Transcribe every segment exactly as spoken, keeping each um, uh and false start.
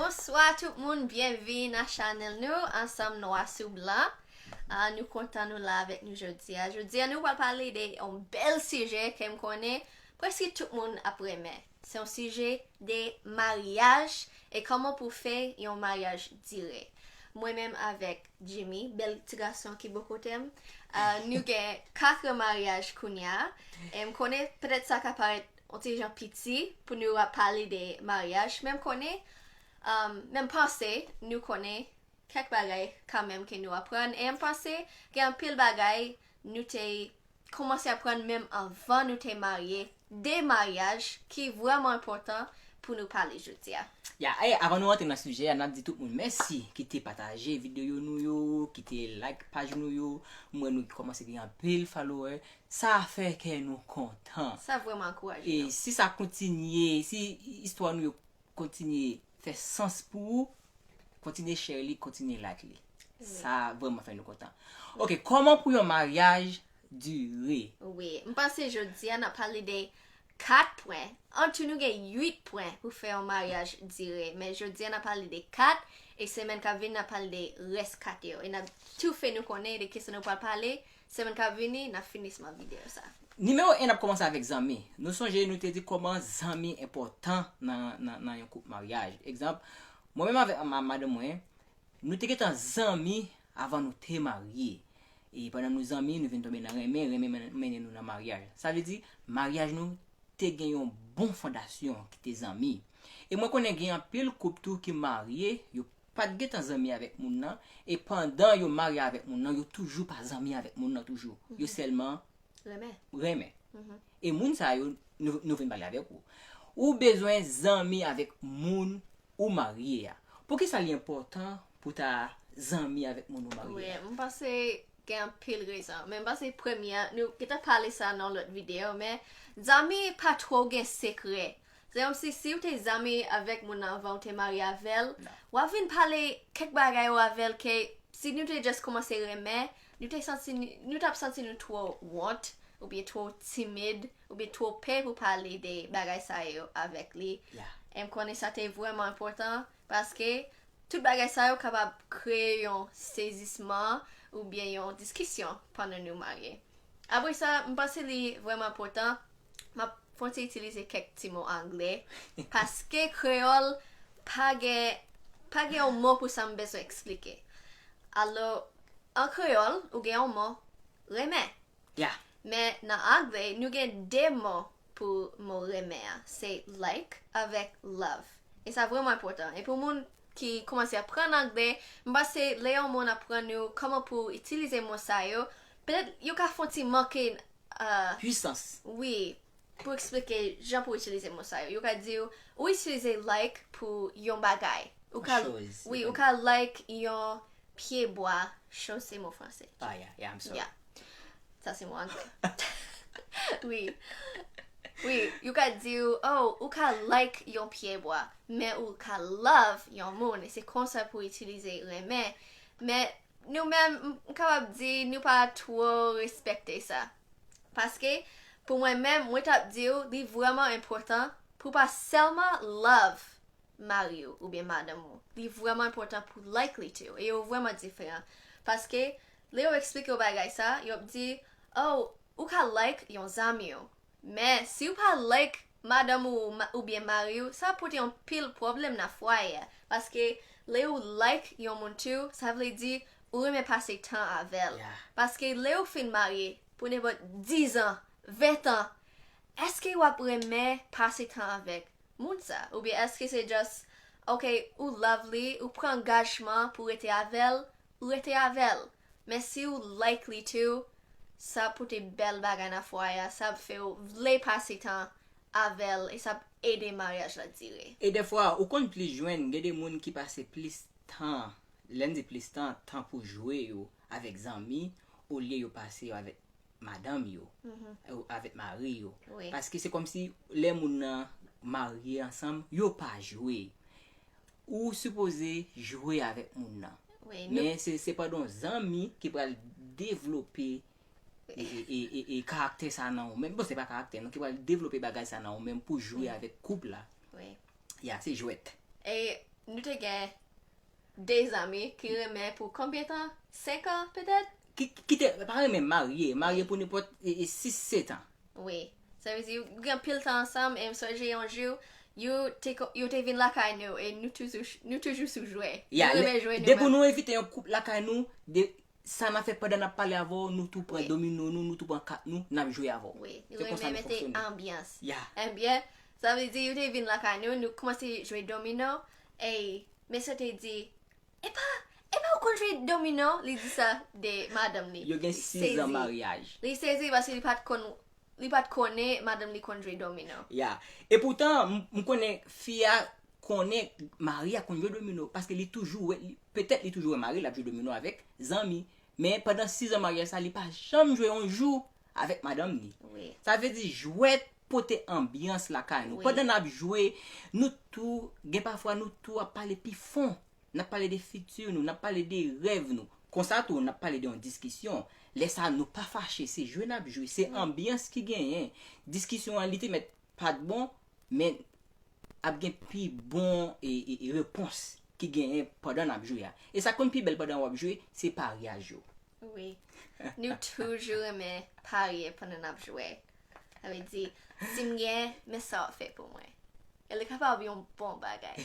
Bonswa tout moun, byenvini nan chanèl nou, Ansanm Nwa sou Blan. Ah, nou kontan nou la avèk nou jodi a. Jodi a, nou pral pale de yon bèl sijè ke m konnen prèske tout moun ap renmen. Se yon sijè de maryaj e kòman pou fè yon maryaj dire. Mwen menm avèk Jimmy, bèl ti gason ki bò kote m, ah, nou gen kat maryaj kounye a. E m konnen petèt sa ka parèt yon ti jan piti pou nou ap pale de maryaj, men m konnen, um, men m panse nou konnen kèk bagay kanmenm ke nou aprann. E m panse gen anpil bagay nou te kòmanse aprann menm anvan nou te marye, de maryaj ki vrèman enpòtan pou nou pale jodi a. Ya, e avan nou rantre nan sijè a, n ap di tout moun mèsi ki te pataje videyo nou yo, ki te like paj nou yo. M wè nou kòmanse gen anpil follower. Sa fè kè nou kontan. Sa vrèman ankouraje nou. E si sa kontinye, si istwa nou yo kontinye fè sans pou ou, kontinye share li, kontinye like li. Sa vrèman fè nou kontan. Ok, kòman pou yon maryaj dire? Wi, m panse jodi a n ap pale de kat pwen. Antou nou gen uit pwen pou fè yon maryaj dire. Men jodi a n ap pale de kat, e semèn k ap vini n ap pale de rès kat yo. E n ap tou fè nou konnen de kisa nou pral pale. Semèn k ap vini, n ap finisman videyo sa. Nimewo en, n ap kòmanse avèk zanmi. Nou sonje nou te di kòman zanmi enpòtan nan, nan, nan yon koup maryaj. Egzanp, mwen menm avèk ma- madanm mwen, nou te gentan zanmi avan nou te marye. E pandan nou zanmi, nou vin tonbe nan renmen, renmen men- mennen nou nan maryaj. Sa vle di, maryaj nou te gen yon bon fondasyon ki te zanmi. E mwen konnen gen anpil koup tou ki marye, yo pa t gentan zanmi avèk moun nan, e pandan yo marye avèk moun nan, yo toujou pa zanmi avèk moun nan toujou. Yo sèlman Renmen. renmen. E moun sa yo, nou, nou vin pale avèk ou. Ou bezwen zanmi avèk moun ou marye a. Poukisa li enpòtan pou ta zanmi avèk moun ou marye Wi, a? M panse gen anpil rezon. Men m panse premye, nou gentan pale sa nan lòt videyo, men zanmi pa twò gen sekrè. Se kòmsi si w te zanmi avèk moun nan anvan w te marye avè l, w ap vin pale kèk bagay ou avè l ke si nou te just kòmanse renmen, nou te santi, nou t ap santi nou twò wont, oubyen twò timid, oubyen twò pè pou pale de bagay sa yo avèk li. Yeah. E m konnen sa te vrèman enpòtan, paske tout bagay sa yo kapab kreye yon sezisman oubyen yon diskisyon pandan nou marye. Apre sa, m panse li vrèman enpòtan. M ap fon ti itilize kèk ti mo anglè, paske kreyòl pa gen, pa gen yon mo pou sa m bezwen eksplike. Alò, an kreyòl, ou gen yon mo, renmen. Yeah. Men nan anglè, nou gen de mo pou mo renmen an. Se like avèk love. E sa vrèman enpòtan. E pou moun ki kòmanse aprann anglè, m panse lè yon moun aprann nou kòman pou itilize mo sa yo, petèt yo ka fon ti manke uh, Pwisans. Wi, pou eksplike jan pou itilize mo sa yo. Yo ka di w, ou itilize like pou yon bagay. Ou ka, Choz, wi, wi. Ou ka like yon pye bwa, choz se mo franse. Ah, yeah, yeah, I'm sorry. Yeah. Sa se mo anglè. Wi. Wi, yo ka di w, oh, ou ka like yon pye bwa, men ou ka love yon moun. E se konsa pou itilize renmen. Men nou menm, m m kapab di, nou pa twò respekte sa. Paske, pou mwen menm, mwen t ap di w, li vrèman enpòtan pou pa sèlman love mari w oubyen madanm ou. Li vrèman enpòtan pou like li tou. E yo vrèman diferan. Paske, lè yo eksplike w bagay sa, yo ap di, oh, ou ka like yon zanmi w. Men, si w pa like madanm ou ma- oubyen mari w, sa ap pote yon pil pwoblèm nan fwaye a. Paske, lè ou like yon moun tou, sa vle di ou renmen pase tan avè l. Yeah. Paske, lè ou fin marye, pou nenpòt dizan, ventan, èske w ap renmen pase tan avèk moun sa? Oubyen èske se just, ok, ou love li, ou pran angajman pou rete avè l, ou rete avè l. Men si ou like li tou, sa ap pote bèl bagay nan fwaye a, sa ap fè w vle pase tan avè l, e sa ap ede maryaj la dire. E dèfwa, ou konn plis jwenn, gen de moun ki pase plis tan, lè n di plis tan, tan pou jwe yo avèk zanmi, olye yo pase yo avèk madanm yo, ou avèk mari yo. Wi. Paske se kòmsi lè moun nan marye ansanm, yo pa jwe. Ou sipoze jwe avèk moun nan. Wi, nou, Men se, se pandan zanmi ki pral devlope e, e, e, e, e karaktè sa nan ou menm. Bon, se pa karaktè, non, ki pral devlope bagay sa nan ou menm pou jwe avèk koup la. wi. Ya, se jwèt. E Nou te gen de zanmi ki renmen pou konbyen tan? Senk an, petèt? Ki, ki te, pa renmen marye, marye pou nenpòt e, e, sis, sèt an. Wi. Sa vle di, yo gen anpil tan ansanm, e m sonje yon jou, yo te, ko- yo te vin lakay nou, e nou toujou, nou toujou sou jwèt. Ya, Nou renmen jwe nou depi menm. Nou envite yon koup lakay nou, de, sa n ap fè pandan n ap pale avè w, nou tou pran Wi. Domino nou, nou tou pran kat nou, n ap jwe avè w. Wi, Se nou konsa renmen nou mete fonksyone. Anbyans. Ya. Ebyen, sa vle di, yo te vin lakay nou, nou kòmanse jwe domino, e mesye te di, "Epa, epa ou konn jwe domino?" Li di sa de madanm li. Yo gen Li sis an sezi. Maryaj. Li sezi paske li pa t konn, li pa t konnen madanm li konn jwe domino. Ya. E poutan, m, m konnen fi a konnen mari a konn jwe domino, paske li toujou wè, li- petèt li toujou wè mari l ap jwe domino avèk zanmi. Men pandan sis an maryaj sa, li pa janm jwe yon jou avèk madanm li. Wi. Sa vle di jwèt pote anbyans lakay nou. Wi. Pandan n ap jwe, nou tou, gen pafwa nou tou ap pale pi fon. N ap pale de fiti nou, n ap pale de rèv nou. Konsa tou, n ap pale de yon diskisyon. Lè sa, nou pa fache, se jwe n ap jwe, se anbyans ki genyen. Diskisyon an, li te mèt pa t bon, men ap gen pi bon e, e, e repons ki genyen pandan n ap jwe a. E sa konn pi bèl pandan w ap jwe, se paryaj yo. Wi. Nou toujou renmen parye pandan n ap jwe. Sa vle di, si m gen, men sa w ap fè pou mwen. E li kapab yon bon bagay.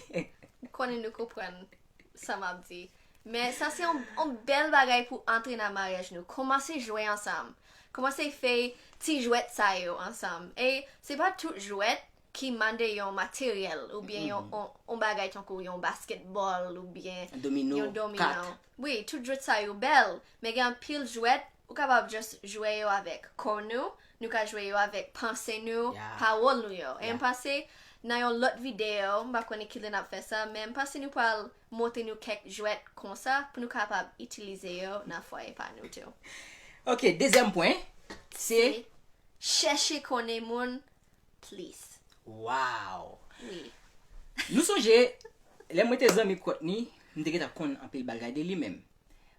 M konnen nou konprann sa m ap di. Men sa se yon, yon bèl bagay pou antre nan maryaj nou. Kòmanse jwe ansanm. Kòmanse fè ti jwèt sa yo ansanm. E se pa tout jwèt ki mande yon materyèl oubyen yon, yon, yon bagay tankou yon basketball oubyen Domino, yon domino. Kat. Wi, tout jwèt sa yo bèl, men gen anpil jwèt ou kapab just jwe yo avèk kò nou, nou ka jwe yo avèk panse nou, Yeah. pawòl nou yo. E Yeah. M panse nan yon lòt videyo, m pa konnen kilè n ap fè sa, men m panse nou pral montre nou kèk jwèt konsa pou nou kapab itilize yo nan fwaye pa nou tou. Ok, dezyèm pwen, se Se chèche konnen moun plis. Wow! Wi. Nou sonje, lè mwen te zanmi Courtney, m te gentan konn anpil bagay de li menm.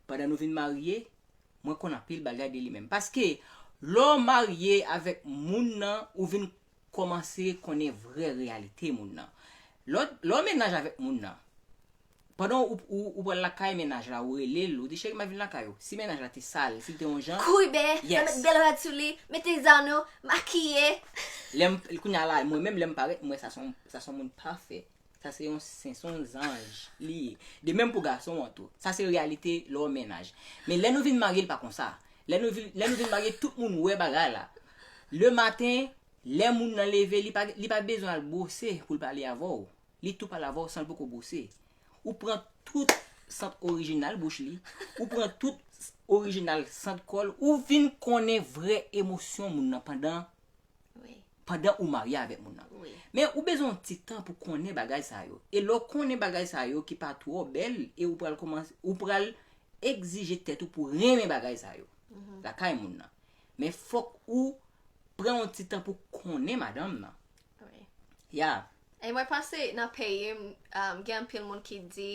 Pandan nou vin marye, mwen konn anpil bagay de li menm. Paske, lè w marye avèk moun nan, ou vin kòmanse konnen vrè reyalite moun nan. Lè w, lè w mennaj avèk moun nan, pandan ou, ou, ou pral lakay mennaj la, ou rele l, ou di, "Cheri, m ap vin lakay ou." Si mennaj la te sal, si l te yon jan, Kouri bè, Yes. Met bèl rad sou li, mete zanno, makiye. Lè m, kounye a la, mwen menm, lè m parèt, m wè sa se yon, sa se yon moun pafè. Sa se yon sen, se yon zanj li ye. De menm pou gason an tou. Sa se reyalite lè w mennaj. Men lè nou vin marye, li pa konsa. Lè nou vin, lè nou vin marye, tout moun wè bagay la. Le maten, lè moun nan leve, li pa, li pa bezwen al bwose pou l pale avè w. Li tou pale avè w san l poko bwose. Ou pran tout sant orijinal bouch li. Ou pran tout orijinal sant kò l. Ou vin konnen vrè emosyon moun nan pandan Wi, pandan ou marye avèk moun nan. wi. Men ou bezwen yon ti tan pou konnen bagay sa yo. E lè w konnen bagay sa yo ki pa twò bèl, e ou pral kòmanse, ou pral egzije tèt ou pou renmen bagay sa yo lakay moun nan. Men fòk ou pran yon ti tan pou konnen madanm nan. Wi. Ya. E mwen panse nan peyi m, um, gen anpil moun ki di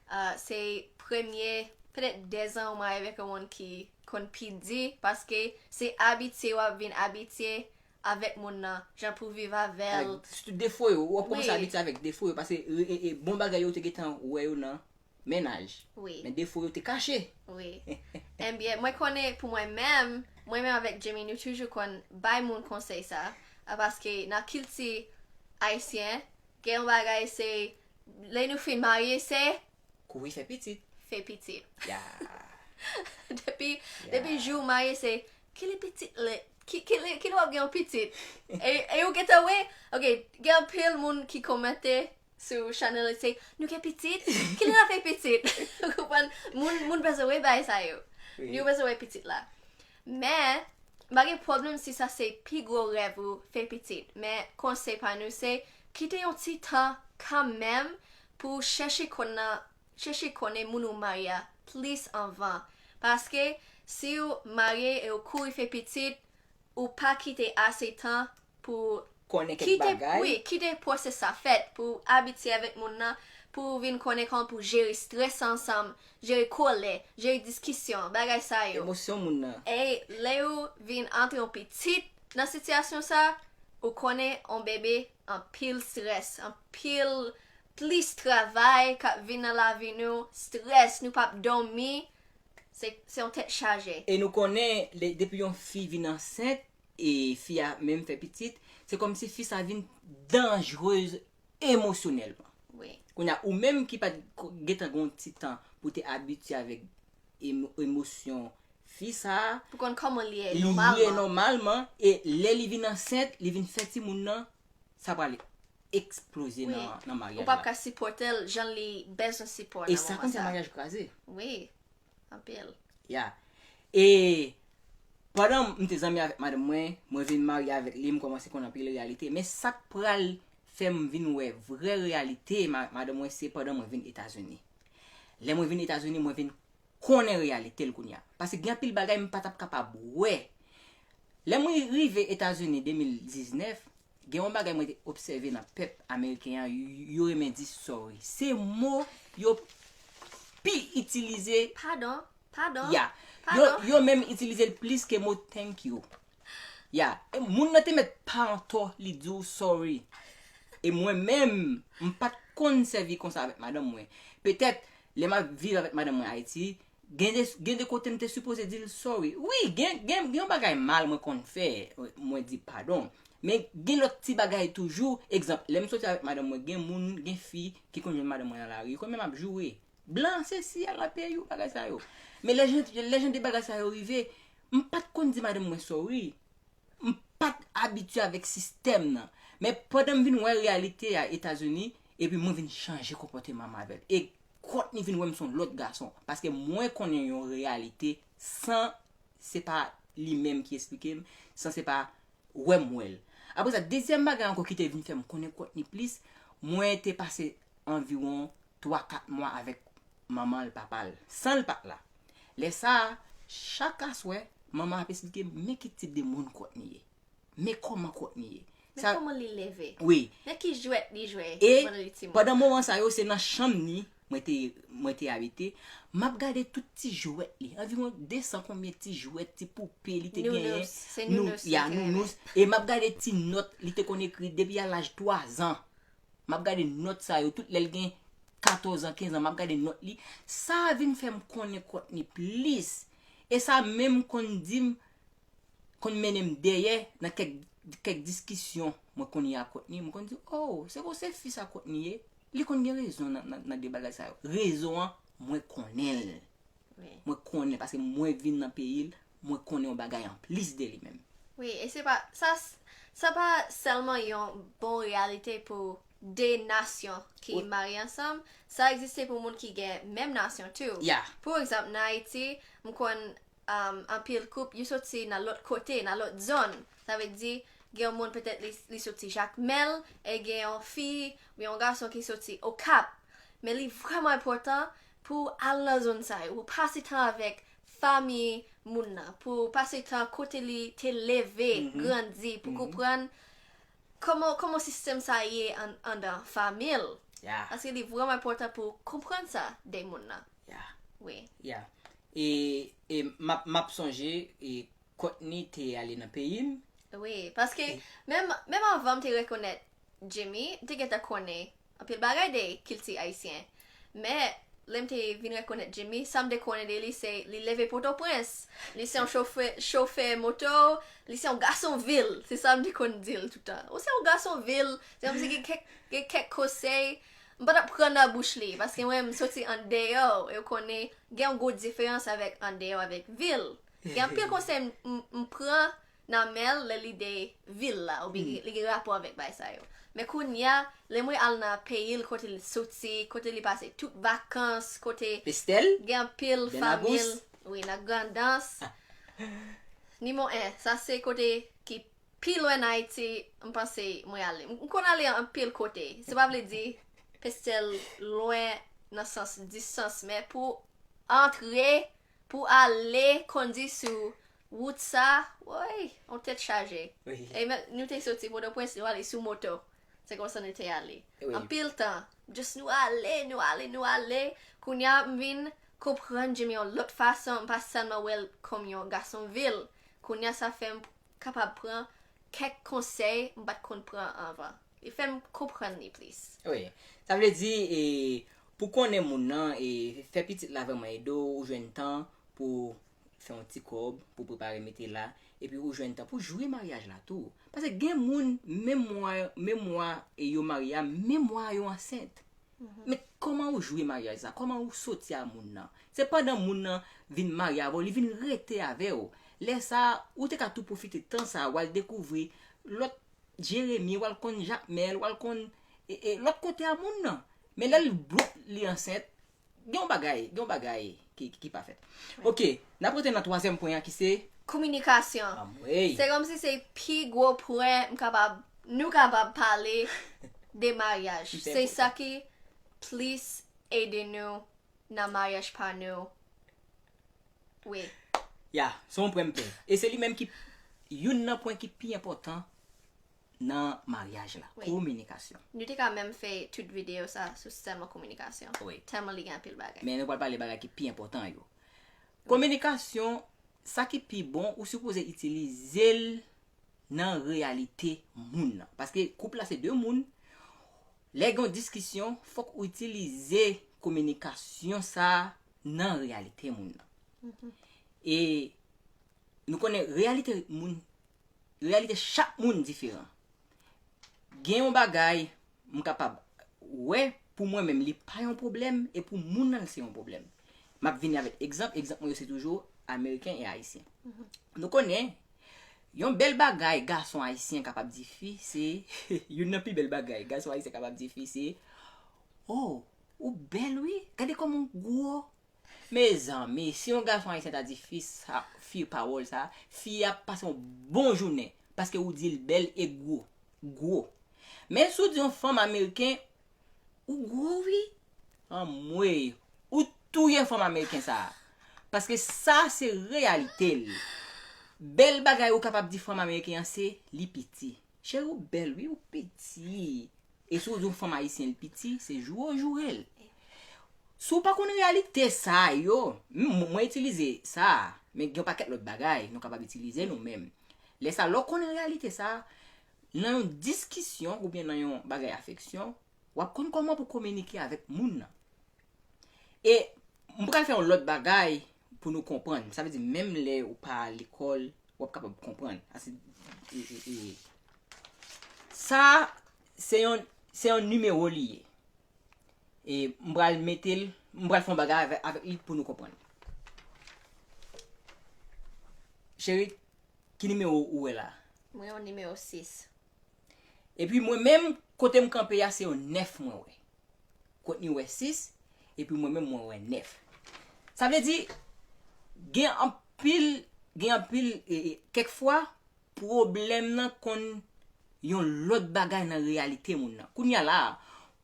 uh, se premye, petèt dezan ou marye avèk yon moun ki konn pi di, paske se abitye w ap vin abitye avèk moun nan, jan pou viv avè l. Avèk sitou defo yo, w ap kòmanse Wi. Abitye avèk defo yo, paske e, e, e, bon bagay yo te gentan wè yo nan mennaj. Wi. Men defo yo te kache. Wi. Ebyen, mwen konnen pou mwen menm, mwen menm avèk Jimmy, nou toujou konn bay moun konsèy sa, a, paske nan kilti ayisyen, gen yon bagay se, lè nou fin marye, se Kouri fè pitit. Fè pitit. Ya. Depi, depi jou w marye, se, "Kilè pitit lè, ki, kilè, kilè w ap gen yon pitit?" E, e ou gentan wè, ok, gen anpil moun ki kòmante sou chanèl se, "Nou gen pitit? Kilè n ap fè pitit?" Ou konprann? Moun, moun bezwen wè bagay sa yo. Wi. Yo bezwen wè pitit la. Men, m pa gen pwoblèm si sa se pi gwo rèv ou fè pitit. Men, konsèy pa nou se, kite yon ti tan kanmenm pou chèche konnen, chèche konnen moun ou marye a plis anvan. Paske, si w marye e w kouri fè pitit, ou pa kite ase tan pou Konnen kèk kite, bagay. Wi, kite pwosès sa fèt, pou abitye avèk moun nan, pou vin konnen kòman pou jere strès ansanm, jere kòlè, jere diskisyon, bagay sa yo. Emosyon moun nan. E lè ou vin antre yon pitit nan sitiyasyon sa, ou konnen yon bebe anpil strès, anpil plis travay k ap vin nan lavi nou, strès, nou p ap dòmi, se, se yon tèt chaje. E nou konnen, depi yon fi vin ansent, e fi a menm fè pitit, se kòmsi fi sa vin danjrez emosyonèlman. Kounye a, ou menm ki pa t gentan gen yon ti tan pou te abitye avèk emosyon fi sa a, pou konn kòman li ye nòmalman, e lè li vin ansent, li vin fè timoun nan, sa pral eksploze nan maryaj la. Ou p ap ka sipòte l jan li bezwen sipò nan moman sa. E sa konn fè maryaj kraze. Wi. Anpil. Ya. E pandan m te zanmi avèk madanm mwen, mwen vin marye avèk li, m kòmanse konn anpil reyalite. Men sa k pral fè m vin wè vrè reyalite m avèk madanm mwen, se pandan mwen vin Etazini. Lè mwen vin Etazini, mwen vin konnen reyalite l kounye a. Paske gen anpil bagay m pa t ap kapab wè. Lè mwen rive Etazini de mil diznèf, gen yon bagay mwen te obsève nan pèp ameriken an, yo renmen di sorry. Se mo yo pi itilize. Padon, padon. Ya. Yo, yo menm itilize l plis ke mo thank you. Ya. E moun nan te mèt pa antò li di w sorry. E mwen menm, m pa t konn sèvi konsa avèk madanm mwen. Petèt, lè m ap viv avèk madanm mwen Ayiti, Gen de, gen de kote m te sipoze di l sorry. Wi, gen, gen, gen yon bagay mal mwen konn fè, mwen di padon. Men gen lòt ti bagay toujou. Egzanp, lè m soti avèk madanm mwen, gen moun, gen fi ki konn jwenn madanm mwen nan lari, yo konn menm ap joure. Blan, sesi, al nan peyi w, bagay sa yo. Men lè jan, lè jan de bagay sa yo rive, m pa t konn di madanm mwen sorry. M pa t abitye avèk sistèm nan. Men pandan m vin wè reyalite a Etazini, epi mwen vin chanje konpòteman m avè l. E Courtney vin wè m se yon lòt gason. Paske mwen konnen yon reyalite san se pa li menm ki esplike m, san se pa wè m wè l. Apre sa, dezyèm bagay ankò ki te vin fè m konnen Courtney plis, mwen te pase anviwon twa kat mwa avèk manman l, papa l, san l pa t la. Lè sa a, chak aswè, manman ap esplike m men ki tip de moun Courtney ye. Men kòman Courtney ye. Men kòman li leve. Wi. Men ki jwèt li jwe pandan li timoun. E pandan moman sa yo, se nan chanm ni mwen te, mwen te abite. M ap gade tout ti jwèt li. Anviwon de san konbyen ti jwèt, ti poupe li te genyen. Nounous. Se nounous. Ya, nounous. E m ap gade ti nòt li te konn ekri depi a laj twa zan. M ap gade nòt sa yo, tout lè l gen katòz an, kenz an, m ap gade nòt li. Sa a vin fè m konnen Courtney plis. E sa menm konn di m, konn mennen m dèyè nan kèk, kèk diskisyon mwen konn ye ak Courtney. Mwen konn di, oh, se konsa fi sa Courtney ye. Li konn gen rezon nan, nan, nan de bagay sa yo. Rezon an, mwen konnen l. Mwen konnen, paske mwen vin nan peyi l, mwen konnen yon bagay anplis de li menm. Wi, e se pa, sa, sa pa sèlman yon bon reyalite pou de nasyon ki marye ansanm, sa egziste pou moun ki gen menm nasyon tou. Pou egzanp, nan Ayiti, m konn um, anpil koup, yo soti nan lòt kote, nan lòt zòn. Sa vle di, gen yon moun petèt li, li soti Jakmèl, e gen yon fi, oubyen yon gason ki soti Okap. Men li vrèman enpòtan pou w al nan zòn sa yo, pou w pase tan avèk fanmi moun nan, pou w pase tan kote li te leve, grandi, pou w konprann kòman, kòman sistèm sa ye an, anndan fanmi l. Paske li vrèman enpòtan pou w konprann sa de moun nan. Wi. E, e m ap, m ap sonje, e, Courtney te ale nan peyi m. Wi, paske menm, menm anvan m te rekonèt Jimmy, m te gentan konnen anpil bagay de kilti ayisyen. Men, lè m te vin rekonèt Jimmy, sa m te konnen de li se li leve Pòtoprens. Li se yon chofè, chofè moto, li se yon gason vil. Se sa m te konn di l toutan. Ou se yon gason vil, se kòmsi gen kèk, gen kèk konsèy. M pa t ap pran nan bouch li, paske mwen, m soti andeyò, e w konnen, gen yon gwo diferans avèk andeyò avèk vil. Gen anpil konsèy m, m, m pran nan men l lè li de vil la, oubyen li gen rapò avèk bagay sa yo. Men kounye a, lè mwen al nan peyi l, kote l soti, kote li pase tout vakans, kote gen anpil fanmi l, wi, nan Grandans. Nimewo en, sa se kote ki pi lwen Ayiti, m panse mwen ale. M konn ale anpil kote. Sa pa vle di Pestèl lwen nan sans distans, men pou antre, pou ale, kondi sou wout sa, woy, yon tèt chaje. E men, nou te soti Pòtoprens, nou ale sou moto. Se konsa nou te ale. Anpil tan, just nou ale, nou ale, nou ale. Kounye a, m vin konprann Jimmy yon lòt fason, m pa sèlman wè l kòm yon gason vil. Kounye a, sa fè m kapab pran kèk konsèy m pa t konn pran anvan. Fè m konprann li plis. Wi. Sa vle di, e, pou konnen moun nan, e, fè pitit la vrèman ede w, ou jwenn tan pou fè yon ti kòb, pou prepare mete la, epi ou jwenn tan pou jwi maryaj la tou. Paske gen moun, menm mwa, menm mwa e yo marye a, menm mwa yo ansent. Men kòman ou jwi maryaj sa? Kòman ou soti a moun nan? Se pandan moun nan vin marye avè w, li vin rete avè w. Lè sa a, ou te ka tou pwofite tan sa a, w al dekouvri lòt Jeremi, w al konn Jakmèl, w al konn e, e, lòt kote a moun nan. Men lè l bwoup li ansent, gen yon bagay, gen yon bagay ki, ki, ki pa fèt. Ok, n ap rete nan twazyèm pwen an ki se Kominikasyon. Anmwey. Se kòmsi se pi gwo pwen m kapab, nou kapab pale de maryaj. Ki pi Se sa enpòtan. Ki plis ede nou nan maryaj pa nou. Wi. Ya, se yon pwen m pè. E se li menm ki youn nan pwen ki pi enpòtan nan maryaj la. Wi. Kominikasyon. Nou te ka menm fè tout videyo sa sou sèlman kominikasyon. Wi. Tèlman li gen anpil bagay. Men nou pral pale bagay ki pi enpòtan yo. Kominikasyon, sa ki pi bon, ou sipoze itilize l nan reyalite moun nan. Paske koup la se de moun. Lè gen yon diskisyon, fòk ou itilize kominikasyon sa a nan reyalite moun nan. E nou konnen reyalite moun, reyalite chak moun diferan. Gen yon bagay m kapab wè pou mwen menm li pa yon pwoblèm e pou moun nan se yon pwoblèm. M ap vini avèk egzanp, egzanp mwen yo se toujou ameriken e ayisyen. Nou konnen yon bèl bagay gason ayisyen kapab di fi se youn nan pi bèl bagay gason ayisyen kapab di fi se oh, ou bèl wi, gade kòman w gwo. Mezanmi, si yon gason ayisyen ta di fi sa, fi pawòl sa, fi a ap pase yon bon jounen paske ou di l bèl e gwo. Gwo. Men si w di yon fanm ameriken ou gwo wi. Anmwey, ou touye fanm ameriken sa. Paske sa se reyalite l. Bèl bagay ou kapab di fanm ameriken an se li piti. Cheri ou bèl wi, ou piti. E si w di yon fanm ayisyen l piti, se joure w joure l. Si w pa konn reyalite sa yo, m- mwen itilize sa, men gen yon pakèt lòt bagay nou kapab itilize nou menm. Lè sa, lè w konn reyalite sa, nan yon diskisyon oubyen nan yon bagay afeksyon, w ap konn kòman pou kominike avèk moun nan. E m pral fè yon lòt bagay pou nou konprann. Sa vle di menm lè ou pa lekòl, w ap kapab konprann. Sa se, e, e, e. Sa se yon, se yon nimewo li ye. E m pral mete l, m pral fè yon bagay avèk, avèk li pou nou konprann. Cheri, ki nimewo ou wè la? Mwen yon nimewo sis. Epi mwen menm, kote m kanpe a, se yon nèf mwen wè. Kourtney wè sis, epi mwen menm mwen wè nèf. Sa vle di, gen anpil, gen anpil, e, e, kèk fwa, pwoblèm nan konn yon lòt bagay nan reyalite moun nan. Kounye a la,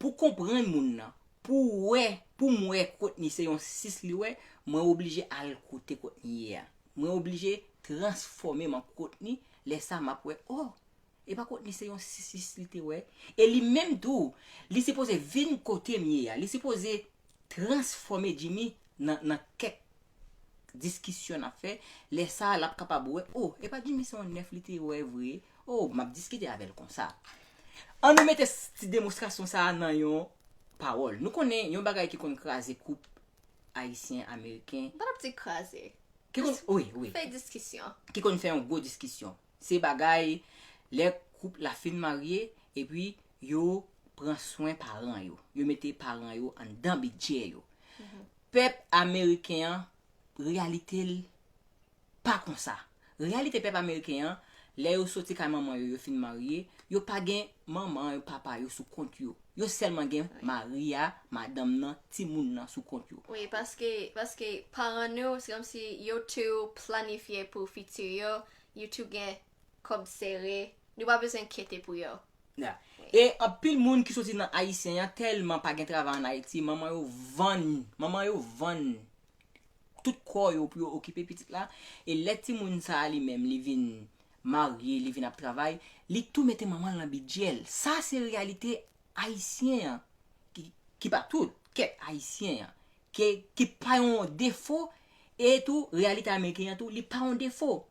pou konprann moun nan, pou wè, pou m wè Kourtney se yon sis li wè, mwen oblije al kote Kourtney ye a. Mwen oblije transfòme m an Kourtney, lè sa m ap wè, oh, e pa Kourtney se yon sis li te wè. E li menm tou, li sipoze vin kote m ye a. Li sipoze transfòme Jimmy nan, nan kèk diskisyon n ap fè. Lè sa a, l ap kapab wè, oh, e pa Jimmy se yon nèf li te wè vre. Oh, m ap diskite avè l konsa. An nou mete s- ti demonstrasyon sa a nan yon pawòl. Nou konnen yon bagay ki konn kraze koup ayisyen, ameriken. M pa t ap di kraze. Ki konn, wi, wi. Fè diskisyon. Ki konn fè yon gwo diskisyon. Se bagay lè koup la fin marye, epi yo pran swen paran yo. Yo mete paran yo anndan bidjè yo. Pèp ameriken an, reyalite l pa konsa. Reyalite pèp ameriken an, lè yo soti kay manman yo, yo fin marye, yo pa gen manman yo, papa yo sou kont yo. Yo sèlman gen mari a, madanm nan, timoun nan sou kont yo. Wi, paske, paske paran nou, se kòmsi yo tou planifye pou fiti yo, yo tou gen kòb sere, nou pa bezwen enkyete pou yo. Ya. E anpil moun ki soti nan ayisyen an tèlman pa gen travay ann Ayiti, manman yo vann, manman yo vann tout kò yo pou yo okipe pitit la. E lè timoun sa a li menm, li vin marye, li vin ap travay, li tou mete manman l nan bidjè l. Sa se reyalite ayisyen an, ki, ki pa tout, kèk ayisyen an, ki, ki pa yon defo, e tou, reyalite ameriken an tou, li pa yon defo.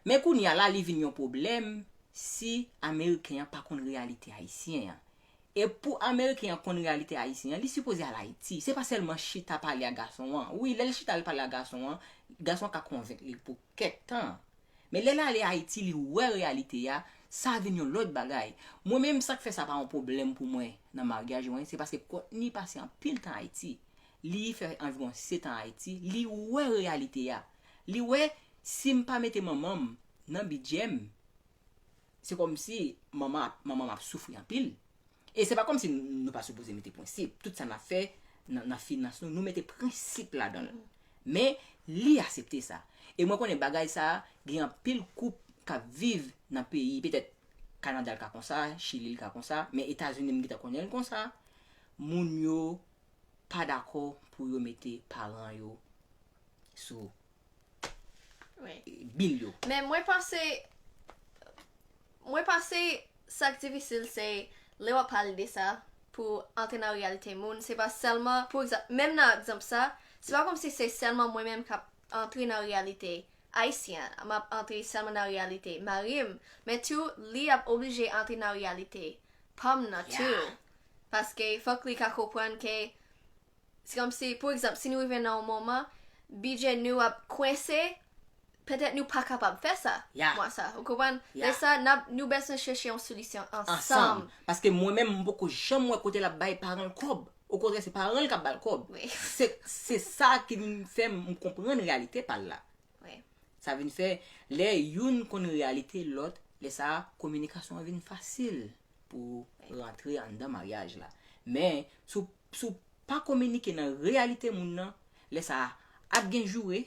Men kounye a la, li vin yon pwoblèm, si Ameriken an pa konn reyalite Ayisyen an. E pou Ameriken an konn reyalite Ayisyen an, li sipoze al Ayiti. Se pa sèlman chita pale ak gason an. Wi, lè l chita al pale ak gason an, gason an ka konvenk li pou kèk tan. Men lè l ale Ayiti, li wè reyalite a, sa vin yon lòt bagay. Mwen menm, sa k fè sa pa yon pwoblèm pou mwen nan maryaj mwen, se paske Courtney pase anpil tan Ayiti. Li fè anviwon sèt an Ayiti, li wè reyalite a. Li wè, si m pa mete manman m nan bidjè m, se kòmsi manman ap, manman m ap soufri anpil. E se pa kòmsi nou pa sipoze mete prensip. Tout sa n ap fè nan, nan finans nou, nou mete prensip ladan l. Men, li aksepte sa. E mwen konnen bagay sa, gen anpil koup k ap viv nan peyi, petèt Kanada l ka konsa, Chili l ka konsa, men Etazini m gentan konnen l konsa. Moun yo pa dakò pou yo mete paran yo sou Wi. Bil yo. Men mwen panse, mwen panse sa k difisil se lè w ap pale de sa pou antre nan reyalite moun. Se pa sèlman, pou egzanp, menm nan egzanp sa, se pa kòmsi se sèlman mwen menm k ap antre nan reyalite ayisyen an, m ap antre sèlman nan reyalite mari m, men tou li ap oblije antre nan reyalite pa m nan tou. Paske fòk li ka konprann ke se kòmsi, pou egzanp, si nou rive nan yon moman, bidjè nou ap kwense, petèt nou pa kapab fè sa, Yeah. Mwa sa, ou konprann? Yeah. Lè sa, n ap, nou bezwen chèche yon solisyon ansanm. Ansanm. Paske mwen menm, m poko janm wè kote l ap bay paran l kòb. Okontrè, se paran l k ap ba l kòb. Wi. Se, se sa ki vin fè m konprann reyalite pa l la. Wi. Sa vin fè, lè youn konn reyalite lòt, lè sa a, kominikasyon an vin fasil pou rantre anndan maryaj la. Men, si w, si w pa kominike nan reyalite moun nan, lè sa a, ap gen joure,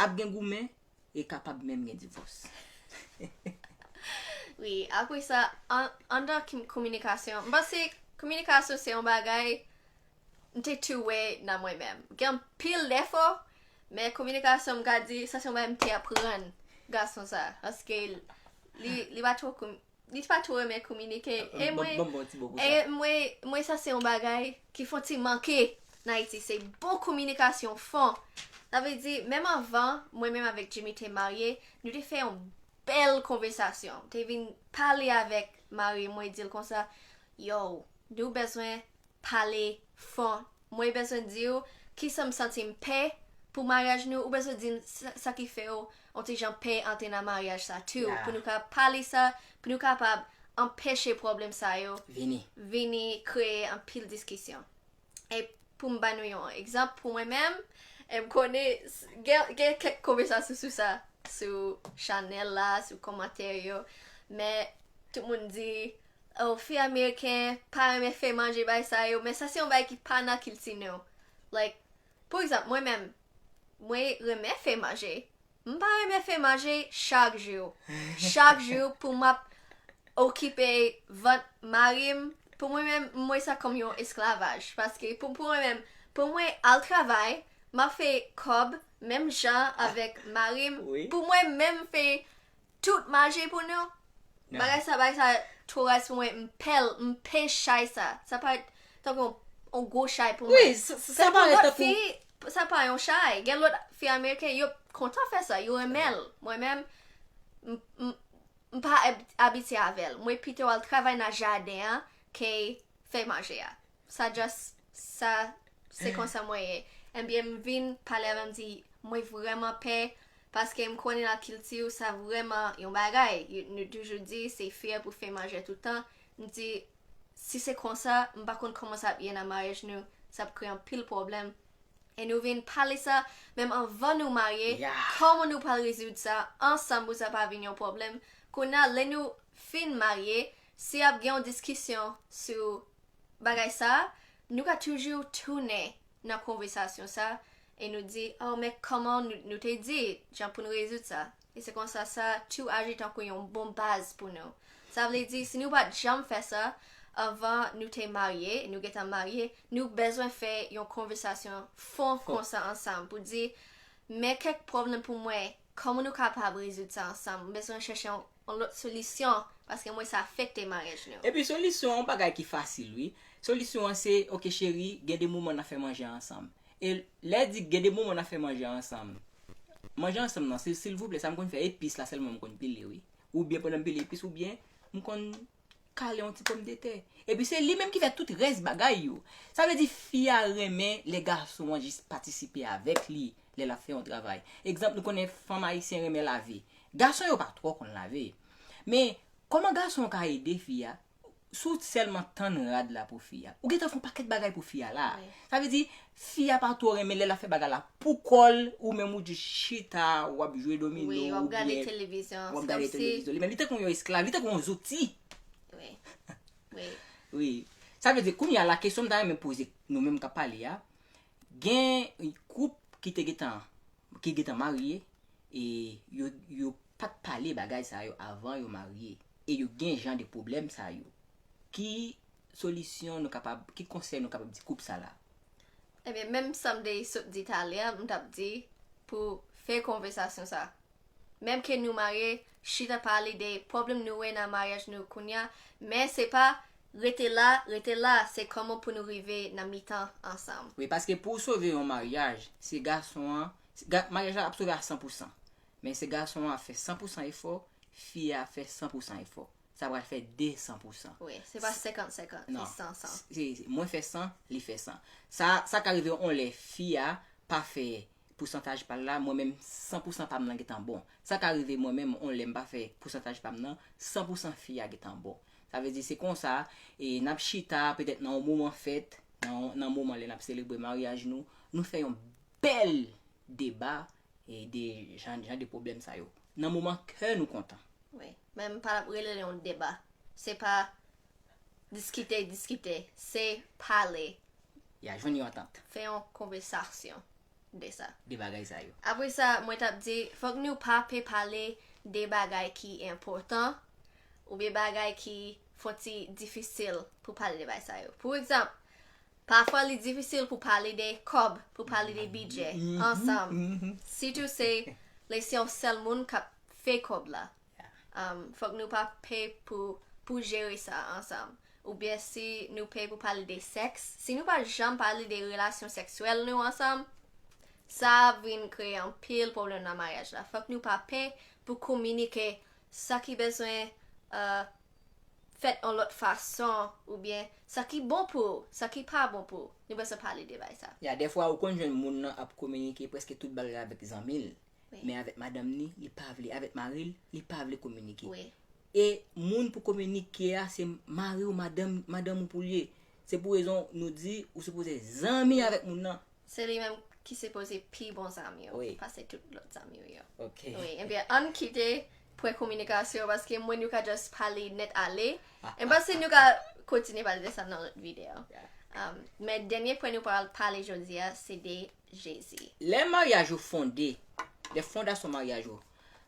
ap gen goumen, e kapab menm gen divòs. Wi, apre sa, an, anndan ki, kominikasyon, m panse kominikasyon se yon bagay m te tou wè nan mwen menm. Gen anpil defo, men kominikasyon m ka di, sa se yon bagay m te aprann gason sa. Paske li, li pa twò komi-, li pa twò renmen kominike. E mwen, Bon, bon, bon, ti bobo e sa. mwen, mwen sa se yon bagay ki fè ti manke nan Ayiti. Se bon kominikasyon fon. Sa vle di, menm anvan, mwen menm avèk Jimmy te marye, nou te fè yon bèl konvèsasyon. Te vin pale avèk mari mwen, di l konsa, yo, nou bezwen pale fon. Mwen bezwen di w kisa m santi m pè pou maryaj nou. Ou bezwen di m sa, sa ki fè w yon ti jan pè antre nan maryaj sa tou. Yeah. Pou nou ka pale sa, pou nou kapab anpeche pwoblèm sa yo Vini. vini kreye anpil diskisyon. E pou m ba nou yon egzanp, pou mwen menm, e m konnen s- gen, gen kèk konvèsasyon sou sa, sou chanèl la, sou kòmantè yo, men tout moun di, oh, fi ameriken pa renmen fè manje bay sa yo, men sa se yon bagay ki pa nan kilti nou. Like, pou egzanp, mwen menm, mwen renmen fè manje. M pa renmen fè manje chak jou. Chak jou pou m ap okipe vant mari m. Pou mwen menm, m wè sa kòm yon esklavaj. Paske pou, pou mwen menm, pou mwen al travay, m ap fè kòb menm jan avèk mari m. Wi. Pou mwen menm fè tout manje pou nou. Nah. Bagay sa, bagay sa, tro raz pou mwen, m pè l, m pè chay sa. Sa pa tankou yon, yon gwo chay pou Wi, mwen. sa, sa, sa parèt tankou Fi, sa pa yon chay. Gen lòt fi ameriken, yo kontan fè sa, yo renmen l. Mwen menm, m, m, m pa ab- abitye avè l. Mwen pito al travay nan jaden an ke fè manje a. Sa just, sa, se konsa mwen ye. Ebyen, m vin pale avè m, di, mwen vrèman pè, paske m konnen nan kilti w, sa vrèman yon bagay. Yo- Nou toujou di, se fi a pou fè manje toutan. M di, si se konsa, m pa konn kòman sa ap ye nan maryaj nou, sa ap kreye anpil pwoblèm. E nou vin pale sa, menm anvan nou marye, Yeah. Kòman nou pral rezoud sa ansanm pou sa pa vin yon pwoblèm. Kounye a, lè nou fin marye, si ap gen yon diskisyon sou bagay sa, nou ka toujou tounen nan konvèsasyon sa, e nou di, oh, men kòman nou, nou te di, jan pou nou rezoud sa. E se konsa sa tou aji tankou yon bon baz pou nou. Sa vle di, si nou pa t janm fè sa, anvan nou te marye, nou gentan marye, nou bezwen fè yon konvèsasyon fon konsa ansanm pou di, men kèk pwoblèm pou mwen, kòman nou kapab rezoud sa ansanm? M bezwen chèche yon, yon lòt solisyon, paske mwen sa afekte maryaj nou. Epi solisyon an yon bagay ki fasil, wi. Solisyon an se, oke cheri, gen de moman n a fè manje ansanm. E lè di gen de moman n a fè manje ansanm. Manje ansanm nan, se silvouplè, sa m konn fè epis la sèlman m konn pile, wi. oubyen pandan m pile epis, oubyen m konn kale yon ti pòmdetè. Epi se li menm ki fè tout rès bagay yo. Sa vle di fi a renmen lè gason an jis patisipe avèk li lè l ap fè yon travay. Egzanp, nou konnen fanm ayisyen renmen lave. Gason yo pa twò konn lave. Men, kòman gason an ka ede fi a? Si w sèlman tann rad la pou fi a, ou gentan fè yon pakèt bagay pou fi a la. Sa vle di, fi a pa twò renmen lè l ap fè bagay la pou kò l, ou menm ou jis chita, w ap jwe domino, wi, w ap gade televizyon, w ap gade televizyon. Li menm, li tankou yon esklav, li tankou yon zouti. Wi. Wi. Sa vle di, kounye a la, kesyon m ta renmen poze nou menm k ap pale a, gen koup ki te gentan, ki gentan marye, e yo, yo pa t pale bagay sa yo avan yo marye, e yo gen jan de pwoblèm sa yo. Ki solisyon nou kapab, ki konsèy nou kapab di koup sa la? Ebyen, menm sa m te sot di talè a, m t ap di pou fè konvèsasyon sa. Menm ke nou marye, chita pale de pwoblèm nou wè nan maryaj nou kounye a, men se pa rete la, rete la, se kòman pou nou rive nan mitan ansanm. Wi, paske pou w sove yon maryaj, se gason an, se ga- maryaj la ap sove a san pou san. Men se gason an ap fè san pou san efò, fi a ap fè san pou san efò. Sa pral fè de san pou san. Wi, se pa senkant senkant, se san san. Se, se, mwen fè san, li fè san. Sa, sa ka rive yon lè fi a pa fè pousantaj pa l la, mwen menm san pou san pa m nan gentan bon. Sa ka rive mwen menm yon lè m pa fè pousantaj pa m nan, san pou san fi a gentan bon. Sa vle di se konsa, e n ap chita petèt nan yon moman fèt, nan, nan moman lè n ap selebre maryaj nou, nou fè yon bèl deba e de jan, jan de pwoblèm sa yo. Nan moman kè nou kontan. Wi, men m pa t ap rele l yon deba. Se pa diskite, diskite. Se pale. Ya jwenn yon antant. Fè yon konvèsasyon de sa. De bagay sa yo. Apre sa, mwen t ap di, fòk nou pa pe pale de bagay ki enpòtan, oubyen bagay ki fon ti difisil pou pale de bagay sa yo. Pou egzanp, pafwa li difisil pou pale de kòb, pou pale de bidjè, ansanm. Sitou se lè se yon sèl moun k ap fè kòb la. Um, fòk nou pa pè pou, pou jere sa ansanm. Oubyen si nou pè pou pale de sèks, si nou pa janm pale de relasyon seksyèl nou ansanm, sa ap vin kreye anpil pwoblèm nan maryaj la. Fòk nou pa pè pou kominike sa ki bezwen, uh, fèt yon lòt fason, oubyen sa ki bon pou ou, sa ki pa bon pou ou. Nou bezwen pale de bagay sa. Ya, dèfwa ou konn jwenn moun nan ap kominike prèske tout bagay avèk zanmi l. Wi. Men avèk madanm ni, li pa vle. Avèk mari l, li pa vle kominike. Wi. E moun pou kominike a, se mari w, madanm, madanm ou pou l ye. Se pou rezon nou di, ou sipoze zanmi avèk moun nan. Se li menm ki sipoze pi bon zanmi w, wi, pase tout lòt zanmi w yo. Ok. Wi, ebyen, ann kite pwen kominikasyon, paske mwen nou ka just pale nèt ale. E m panse nou ka kontinye pale de sa nan lòt videyo. Yeah. Um, men dènye pwen nou pral pale jodi a, se de Jezi. Lè maryaj ou fonde, lè fondasyon maryaj ou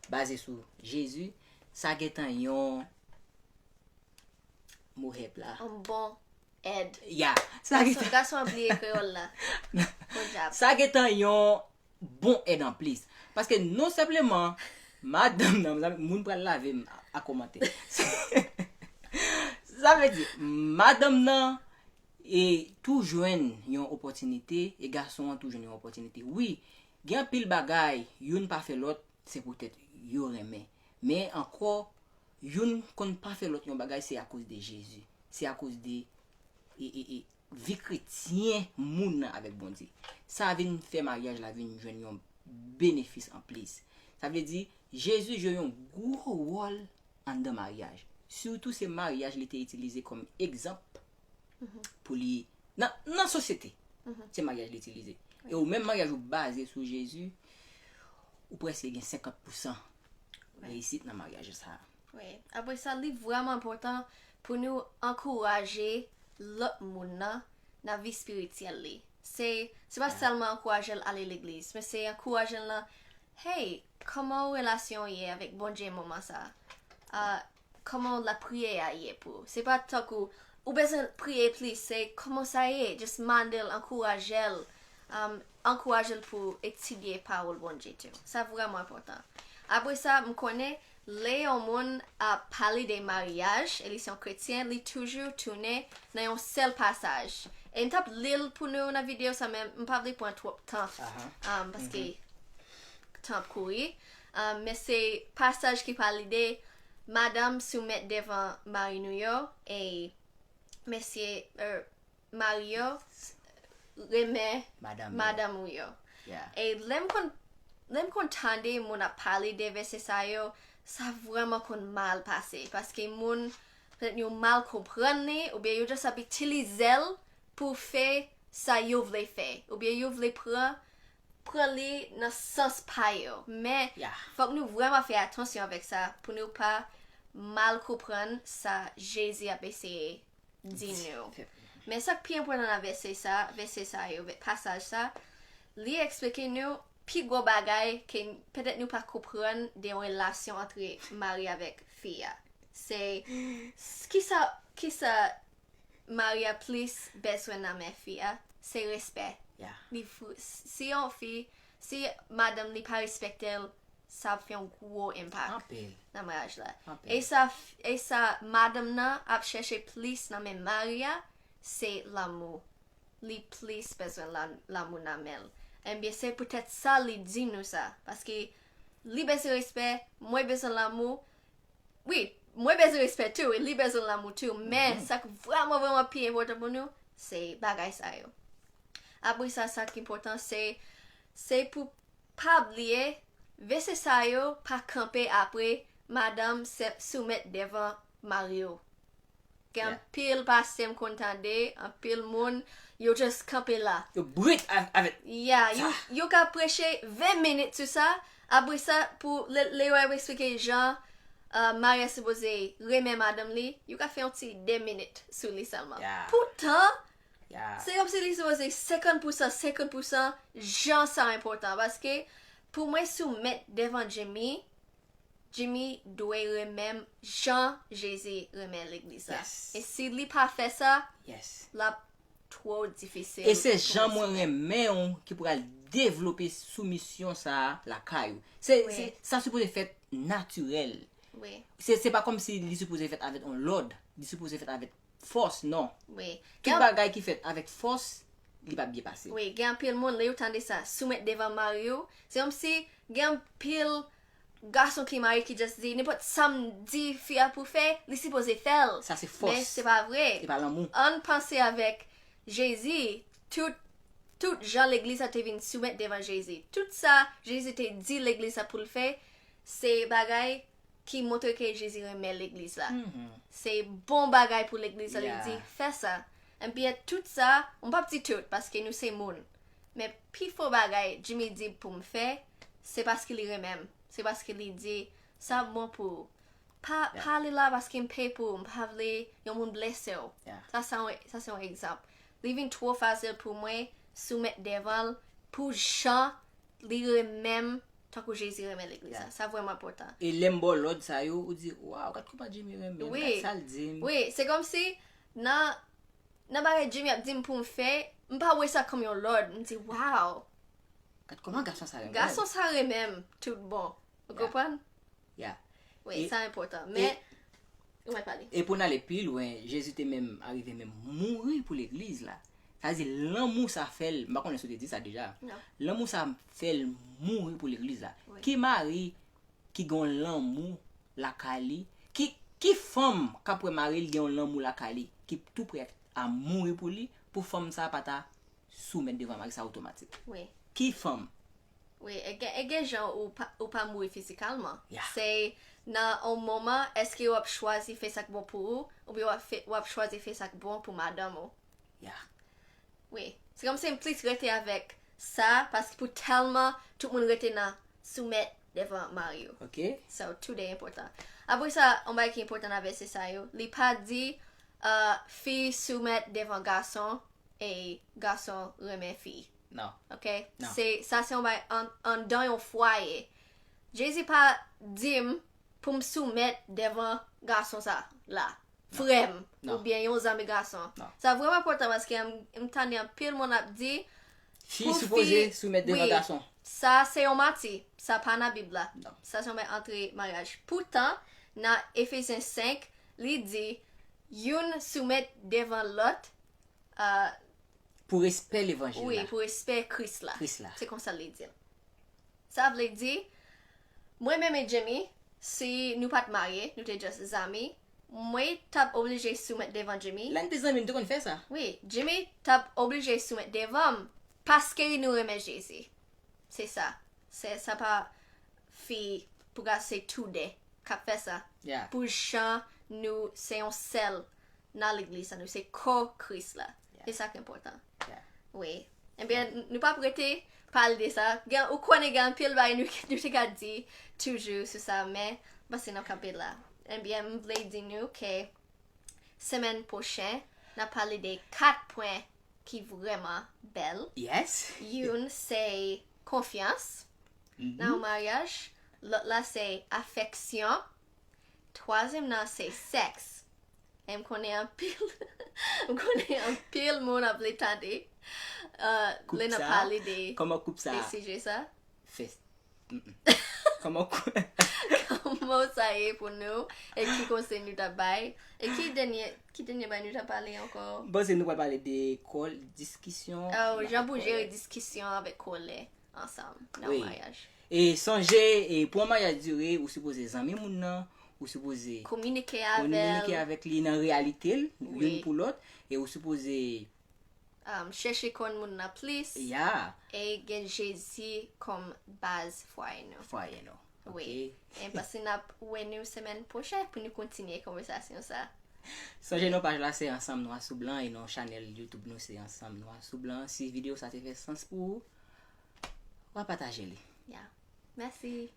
baze sou Jezi, sa gentan yon mo hèp la. Yon bon èd. Ya, sa gentan. Gason an bliye kreyòl la. Podyab. Sa gentan yon bon èd anplis. Paske non senpleman, madanm nan, mezanmi, moun pral lave m a, a kòmantè. Sa vle di, madanm nan e tou jwenn yon opòtinite, e gason an tou jwenn yon opòtinite. Wi, gen anpil bagay, youn pa fè lòt, se poutèt yo renmen. Men ankò, youn konn pa fè lòt yon bagay, se akoz de Jezi. Se akoz de, e, e, e, vi kretyen moun nan avèk Bondye. Sa vin fè maryaj la vin jwenn yon benefis anplis. Sa vle di, Jezi jwe yon gwo wòl anndan maryaj. Sitou se maryaj li te itilize kòm egzanp pou li, nan, nan sosyete. Se maryaj li itilize. E ou menm maryaj ou baze sou Jezi, ou prèske gen senkant pou san reyisit nan maryaj sa a. Wi. Apre sa, li vrèman enpòtan pou nou ankouraje lòt moun nan, nan vi espirityèl li. Se, se pa sèlman ankouraje l ale legliz, men se ankouraje l nan, hey, kòman w relasyon w ye avèk Bondye moman sa a? Ah, kòman lapriyè a ye pou ou? Se pa tankou ou bezwen priye plis, se kòman sa ye? Just mande l, ankouraje l, um, ankouraje l pou etidye pawòl Bondye tou. Sa vrèman enpòtan. Apre sa, m konnen lè yon moun ap pale de maryaj, e li se yon kretyen, li toujou tounen nan yon sèl pasaj. E m t ap li l pou nou nan videyo sa, men m pa vle pran twòp tan, um, paske tan ap kouri. Um, men se pasaj ki pale de madanm soumèt devan mari nou yo, e mesye, er, mari yo renmen Madanm. Madanm ou yo. Yeah. E lè m konn lè m konn tande moun ap pale de vèsè sa yo, sa vrèman konn mal pase. Paske moun, petèt yo mal konprann li, oubyen yo just ap itilize l pou fè sa yo vle fè. Oubyen yo vle pran pran li nan sans pa yo. Men, Yeah. Fòk nou vrèman fè atansyon avèk sa pou nou pa mal konprann sa Jezi ap eseye di nou. Men sa k pi enpòtan nan vèsè sa, vèsè sa yo, pasaj sa, li eksplike nou pi gwo bagay ke petèt nou pa konprann de yon relasyon antre mari avèk fi a. Se kisa, kisa mari a plis bezwen nan men fi a, se respè. Yeah. Li fou, si yon fi, si madanm li pa respekte l, sa ap fè yon gwo enpak Anpil. Nan maryaj la. Anpil. E sa, e sa madanm nan ap chèche plis nan men mari a, se lanmou. Li plis bezwen la- lanmou nan men l. Ebyen, se poutèt sa li di nou sa. Paske li bezwen respè, mwen bezwen lanmou. Wi, mwen bezwen respè tou, e li bezwen lanmou tou. Men, sa k vrèman, vrèman pi enpòtan pou nou, se bagay sa yo. Apre sa, sa k enpòtan, se, se pou pa bliye, vèsè sa yo pa kanpe apre madanm se- soumèt devan mari yo. Gen Yeah. Anpil pastè m konn tande, anpil moun, yo just kanpe la. Yo brit a- avèk. Yeah, yo, yo ka preche ven minit sou sa. Apre sa, pou lè lè yo ap eksplike jan uh, mari a sipoze renmen madanm li, yo ka fè yon ti de minit sou li sèlman. Yeah. Poutan, Yeah. se kòmsi li sipoze senkant pousan, senkant pousan, jan sa enpòtan. Paske pou mwen soumèt devan Jimmy, Jimmy dwe renmen jan Jezi renmen legliz la. Yes. E si li pa fè sa, Yes. l ap twò difisil. E se pou jan mwen mwen renmen w ki pral devlope soumisyon sa a lakay ou. Se, Wi. Se, sa sipoze fèt natirèl. Wi, Se, se pa kòmsi li sipoze fèt avèk yon lòd, li sipoze fèt avèk fòs, non. wi. Tout bagay ki fèt avèk fòs, li p ap byen pase. Wi, gen anpil moun, lè yo tande sa, soumèt devan mari yo, se kòmsi gen anpil gason ki marye ki just di, nenpòt sa m di fi a pou fè, li sipoze fè l. Sa se fòs. Men se pa vre. Se pa lanmou. Ann panse avèk Jezi, tout, tout jan legliz la te vin soumèt devan Jezi. Tout sa Jezi te di legliz la pou l fè, se bagay ki montre ke Jezi renmen legliz la. Se bon bagay pou legliz la, li Yeah. di, fè sa. Ebyen, tout sa, m p ap di tout, paske nou se moun. Men pifò bagay Jimmy di pou m fè, se paske li renmen m. Se paske li di, sa bon pou ou. Pa, Yeah. pa ale la paske m peye pou ou, m pa vle yon moun blese w. Yeah. Sa, sa, yon- sa se yon egzanp. Li vin twò fasil pou mwen soumèt devan l pou jan li renmen m tankou Jezi renmen legliz la. Yeah. Sa vrèman enpòtan. E lè m ba w lòd sa yo, ou di, waw, gad kòman Jimmy renmen m, Wi. Gad sa l di m. Wi, se kòmsi nan, nan bagay Jimmy ap di m pou m fè, m pa wè sa kòm yon lòd. M di, waw, Gad kòman gason sa renmen m. Gason sa renmen m tout bon. Ou Yeah. konprann? Yeah. Wi, E- sa enpòtan. Men, ou mèt pale. E pou n ale pi lwen, Jezi te menm arive menm mouri pou legliz la. Sa vle di lanmou sa fè l, m pa konnen si w te di sa deja. Non. Lanmou sa fè l mouri pou legliz la. Wi. Ki mari ki gen yon lanmou lakay li? Ki, ki fanm k ap wè mari l gen yon lanmou lakay li, ki tou prè a mouri pou li, pou fanm sa pa ta soumèt devan mari sa otomatik? Wi. Ki fanm? Wi, e gen, e gen jan ou pa, ou pa mouri fizikalman. Yeah. Se nan yon moman, èske w ap chwazi fè sa k bon pou ou, oubyen w ap, fè, w ap chwazi fè sa k bon pou madanm ou? Yeah. Wi. Se kòmsi m plis rete avèk sa, paske pou tèlman tout moun rete nan soumèt devan mari yo. Ok. So, tou de enpòtan. Apre sa, yon bagay ki enpòtan nan vèsè sa yo, li pa di uh, fi soumèt devan gason e gason renmen fi. Non. Ok? Non. Se, sa se yon bagay an, anndan yon fwaye. Jezi pa di m pou m soumèt devan gason sa la. Frè m, Non. Oubyen yon zanmi gason. Non. Sa vrèman enpòtan paske m, m tande anpil moun ap di, Fi pou sipoze fi- soumèt devan wi, gason. Sa se yon manti. Sa pa nan Bib la. Non. Sa se yon bagay antre maryaj. Poutan, nan Efezyen senk, li di, youn soumèt devan lòt, uh, Pou respè levanjil wi, la. Pou respè Kris la. Kris la. Se konsa li di l. Sa vle di, mwen menm e Jimmy, Si nou pa t marye, nou te just zanmi, mwen t ap oblije soumèt devan Jimmy. Lè n te zanmi, m te konn fè sa. Wi, Jimmy t ap oblije soumèt devan m paske nou renmen Jezi. Se sa. Se sa pa fi pou ka se tou de k ap fè sa. Yeah. Pou jan nou se yon sèl nan legliz la, nou se kò Kris la. Yeah. E sa ki enpòtan. Yeah. Wi. Ebyen, nou p ap rete pale de sa. Gen, ou konnen gen anpil bagay nou, nou te ka di toujou sou sa, men m panse n ap kanpe la. Ebyen, m vle di nou ke semèn pwochen, n ap pale de kat pwen ki vrèman bèl. Yes. Youn se konfyans nan yon maryaj, lòt la se afeksyon, twazyèm nan se sèks. E m konnen anpil, m konnen anpil moun ap vle tande uh, lè n ap pale de, Kòman koup sa de sijè sa. Fè. Mm-mm. Kòman kou- Kòman sa ye pou nou? E ki konsèy nou t ap bay? E ki dènye, ki dènye bay nou t ap pale ankò? M panse nou pral pale de kòl, diskisyon. Oh, nan jan pou kòl. Jere diskisyon avèk kòlè ansanm nan Wi. Maryaj. E sonje, e pou yon maryaj dire, ou sipoze zanmi moun nan, ou sipoze Kominike kominike avè l. Avèk li nan reyalite l, Wi. Youn pou lòt, e ou sipoze Um, chèche konn moun nan plis. Ya, E gen Jezi kòm baz fwaye nou. Fwaye nou. Wi. Ok. E m panse n ap wè nou semèn pwochèn pou nou kontinye konvèsasyon sa. Sonje non paj la se Ansanm Nwa sou Blan e non chanèl YouTube nou se Ansanm Nwa sou Blan. Si videyo sa te fè sans pou ou, w a pataje li. Ya. Mèsi.